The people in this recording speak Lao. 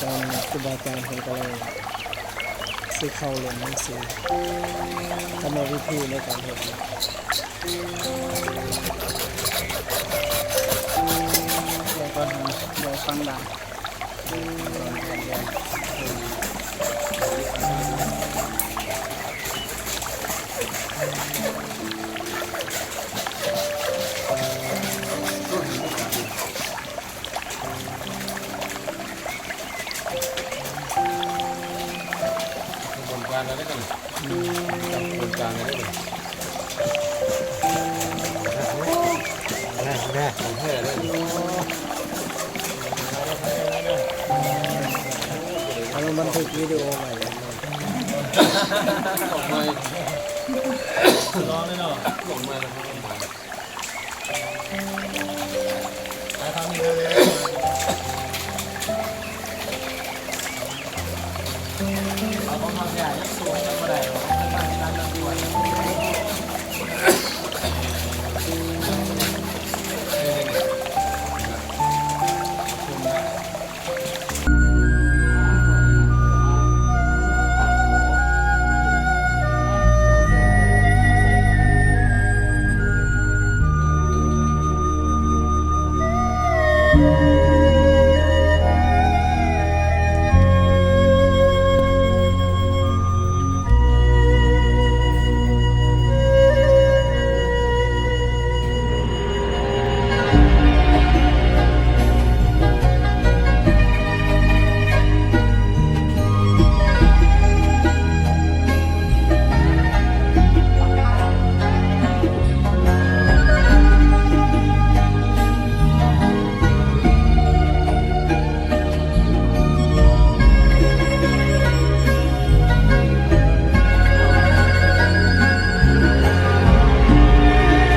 ຕອນຄູບາອາຈານເພິ່ນກຳລັງຊິເຂົ້າເຫຼັ້ມໜັງສື ກຳມະວິທີໃນການເຮັດ. ແລ້ວກໍເອົາໄວ້ຟັງດາວ. ຂະບວນການແລ້ວເດ້ ຂະບວນການແລ້ວເດ້. ແນ່ໆ ຂອງແທ້ເດີ. ອັນນັ້ນບັນທຶກວິດີໂອໄວ້. ຂອງໃໝ່ ລອເລີຍເນາະ. ຂອງໃໝ່ ຂອງໃໝ່. ໄປທາງນີ້ເລີຍ. ເອົາຂອງເຮົາແທ້ ຍັງສູ້ເຂົາເຈົ້າບໍ່ໄດ້ດອກ. ເຂົາເຈົ້າຊິຕັດເລື່ອງກ່ອນ.